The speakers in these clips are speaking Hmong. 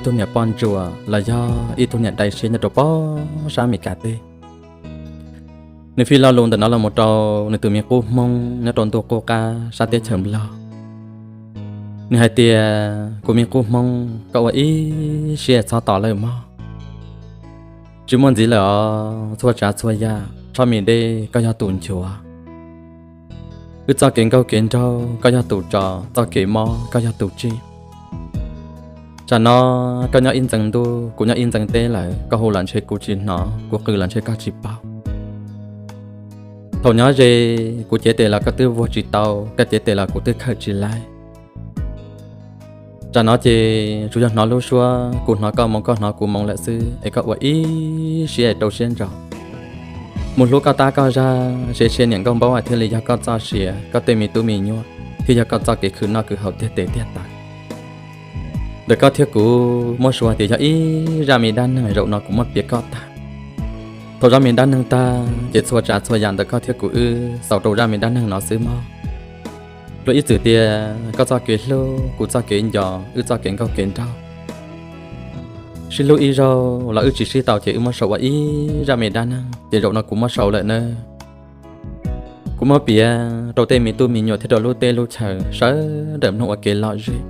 ib tug niam poj ntsuam los yog ib tug niam dai siab nyob rau pem sab Amelikas teb. Nws fij lo lus ntawm no los mus rau nws tus me qub Hmoob nyob rau ntuj qub qab sab teb chaws Nplog. Nws hais tias, kuv me qub Hmoob, koj ua ib siab txhob tos lawm mog. Tsis muaj ntxiv lawm os, txhua tsav txhua yam tshob me dej koj yog tus nchuav. Wb txoj kev nkauj kev nraug koj yog tus tso, txoj kev mob koj yog tus tsij. Tsam no koj nyob ib ntxeev ntuj, kuv nyob ib ntxeev teb lawm, koj hu los ntshe kuv tsis hnov, kuv qw los ntshe koj tsis paub. Thaum nyob ze, kuv cev tes los koj twb vuag tsis tau, koj cev tes los kuv twb khawm tsis laib. Tsam no ces tsuas yog hnov lub suab, kuv hnov koj moo, koj hnov kuv moo lawm xwb, es koj ua ib siab rau siab ntso. Mus hlub koj tab koj zag, se se niam nkauj npaub thiaj li yog koj txoj sia, koj tej me tub me nyuam thiaj yog koj txoj kev khwv noj khwv haus tiag tes tiag taw. Ntawm koj thiab kuv muab suav tias yog ib zaj me dab neeg, zaum no kuv muab piav koj tag. Thaum zaj me dab neeg tag ces txhua tsav txhua yam ntawm koj thiab kuv wb xaus rau zaj me dab neeg no xwb mog. Luag ib txwm tias koj txoj kev hlub, kuv txoj kev nco, wb txoj kev nkauj kev nraug, sib hlub ib zaug los wb tsis sib tau ces wb muab sau ua ib zaj me dab neeg, ces zaum no kuv muab sau lawm nawb. Kuv muab piav rau tej me tub me nyuam thiab rau lub teb lub chaw sawv daws mloog ua kev lom zem.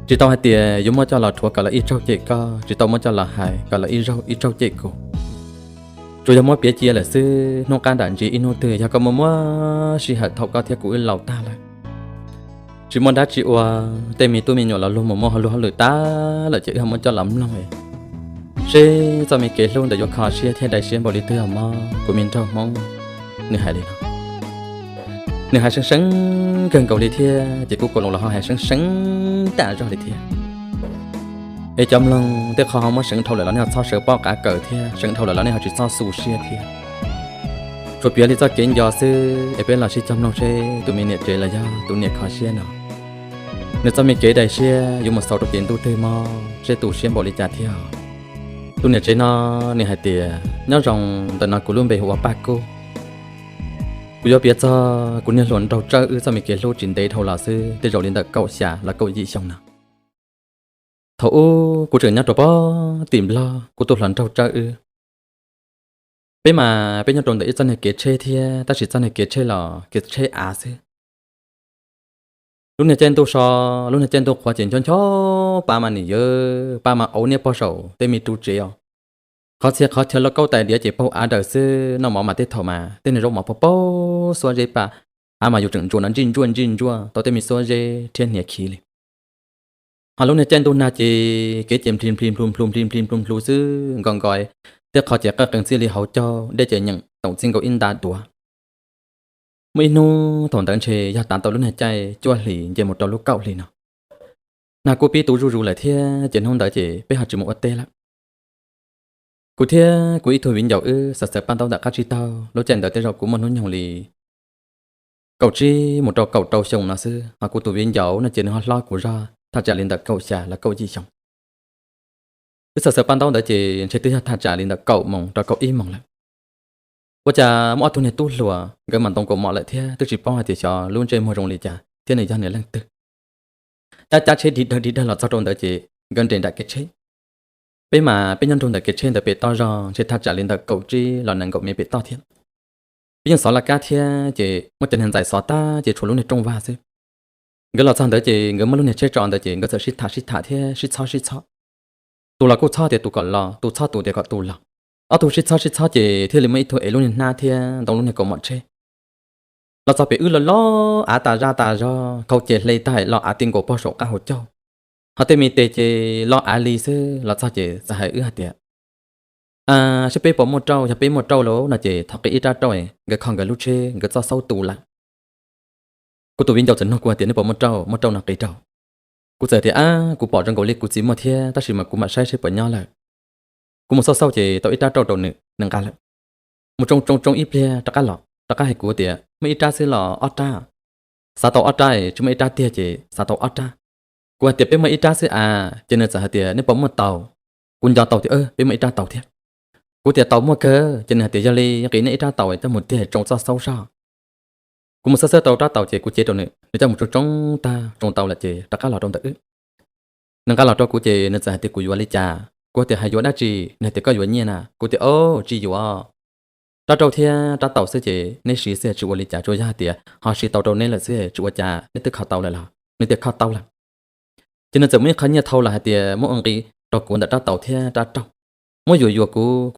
Tsis tau hais tias yuav muab coj los rhuav kom lawv ib tsaug cem koj, tsis tau muab coj los hais kom lawv ib zaug ib tsaug cem kuv. Tsuas yog muab piav cia lawm xwb, hnub qab nram ntsis ib hnub twg yog koj muaj muaj sij hawm thaum koj thiab kuv wb laus tag lawm, tsis muaj dab tsi ua, tej me tub me nyuam los luag mus muaj luag hauj lwm tag lawm ces wb ho muab coj los mloog seb txoj me kev hlub ntawd yuav kho siab thiab dai siab npaum li twg os mog kuv me nraug Hmoob. Nws hais li no. Nws hais seev seev kawg nkaus li thiab ces kuv kaus lus los ho hais seev seev tas zog li thiab. Es cov mloog tej qho ho muab seev dhau lawm los nej ho txhob sawv pob qav kawm thiab, seev dhau lawm los nej ho tsis txhob xu siab thiab. Tsuas piav li txoj kev nco xwb es peb los sib cog mloog seb tus me niam tsev los yog tus niam kho siab no, nws txoj me kev dai siab yuav mus xaus rau kev ntuj twg mog, seb tu siab npaum li cas thiab. Tus niam tsev no nws hais tias nyob zoo, ntawm no kuv lub npe hu ua Paj Kub. Kuv yuav piav txog kuv niag hluas nraug Tsawb wb txoj me kev hlub tsis ntev dhau los xwb, tej zaum li ntawm kaum xya los kaum yim xyoo no. Thaum ub kuv tseem nyob rau pem tim Nplog, kuv tus hluas nraug Tsawb wb, peb mas peb nyob rau ntawm ib txoj niag kev tsheb thiab, tab sis txoj niag kev tsheb los kev tsheb av xwb. Lub niag caij ntuj so, lub niag caij ntuj qhua ces ncho ncho pa mas nim yawv pa mas auv niaj pog saum tej me ru tsev os. Qhov txhia qhov chaw lauj kaub tais diav ces paug av daws xwb, noj mov mas tej thaum mas tej niag zaub mov paug paug xuab zeb pa, av mas yus tseem ntsuas no ntsij ntsuaj ntsij ntsuaj tau tej me xuab zeb rhiab hniav khiv li. Ho lub niag caij ntuj nag ces kev ces nplig nplig nplug nplug nplig nplig nplug nplug xwb, nkaus nkaus tej qhov ces qawj qees txij li hauv caug, dej ces nyeem toom txij nkaus ib nta duav. Muaj ib hnub thaum ntawd ntshe yog tav tau lub niag caij cuaj hlis nce mus rau lub kaum hli no, nag kuj pib tu zuj zus lawm thiab ces hnub ntawd ces peb ho tsis mus ua teb lawm. Kuv thiab kuv ib tug viv ncaus wb xaws xaws paj ntaub ntawm qab tsib taug, lub caij ntawd tej zaum kuv muaj hnub nyoog li kaum tsib mus rau kaum rau xyoo no xwb, ho kuv tus viv ncaus no ces nws ho hlob kuv zog thaj tsam li ntawm kaum xya los kaum yim xyoo. Wb xaws xaws paj ntaub ntawd ces ntshe twb yog thaj tsam li ntawm kaum moos rau kaum ib moos lawm. Ua cas muaj ob tug niag tub hluas nkawd mas ntoo kaus mom lawm thiab twb tsis paub hais tias xyov lub ntsej muag zoo li cas thiab nws yog niag leej twg. Cab cab tsheb dig dawg dig dawg los txog rau ntawd ces nkawd nres nram kev tsheb. Peb mas peb nyob nrug ntawm kev tsheb ntawd pem toj zog ntshe thaj tsam li ntawm kaum tsib los nees nkaum mev pem toj thiab. Peb yeej xov laj kab thiab ces muab cov niag ntxais xov tag ces tshuav lub niag rooj vag xwb. Nkawd los txog ntawd ces nkawd muab lub niag tsheb tso ntawd ces nkawd txawm sib tham sib tham thiab sib txhob sib txhob. Tus los kuj txhob tias tus kom los, tus txhob tus tias kom tus los. Ob tug sib txhob sib txhob ces thiaj li muaj ib tug ev lub niag hnab thiab ntoo lub niag kaus mom tsheb los txog pem wb los los av tas zaj tas zog, khau ces hle tag los av ti nkaus pog saum qab hauv caug. Ho tej me tes ces los av li xwb, los txog ces txawm hais wb hais tias, a, saib peb puas muaj rauj, yog peb muaj rauj lawm no ces thov qi ib rab rauj. Nkawd kho nkawd lub tsheb nkawd txoj xaub tu lawm. Kuv tus viv ncaus txawm nug kuv hais tias nej puas muaj rauj, muaj rauj no qi rau. Kuv txawm tias, a, kuv pom zoo nkaus li kuv txiv muaj thiab tab sis mas kuv mam saib seb puas nyob lawm. Kuv mus xauj xauj ces tau ib rab rauj rau nws, nws nqa lawm. Mus tsoo tsoo tsoo ib pliag rov qab los, rov qab hais kuv tias muaj ib rab xwb los ob rab. Xav tau ob rab, tsis muaj ib rab tiag ces xav tau ob rab. Kuv hais tias peb muaj ib rab xwb a, ces nws txawm hais tias nej puas muaj taus. Kuv nco tau tias peb muaj ib rab taus thiab. Kuv tias taus muaj kawg, ces nws hais tias yog li nqis nej ib rab taus coj mus tiag tsoo txoj xaub soj. Kuv mus xawb xawb tau rab taus ces kuv cev rau nws, nws coj mus tsoo tsoo tag tsoo tau lawm ces rov qab los rau ntawm wb. Nws nqa los rau kuv ces nws txawm hais tias kuv yuav li cas. Kuv tias hais yuav dab tsi? Nws tias koj yuav nyiaj na. Kuv tias o, tsis yuav. Rab rauj thiab rab taus xwb ces neb siv xwb, tsis ua li cas, tsuas yog hais tias ho siv tau rau neb lawm xwb, tsis ua cas, neb twb kho tau lawm los? Nws tias kho tau lawm. Ces nws txawm muab ib qho nyiaj thau los hais tias muab ua nqi rau kuv ntawm rab taus thiab rab rauj, muab yuam yuam kuv.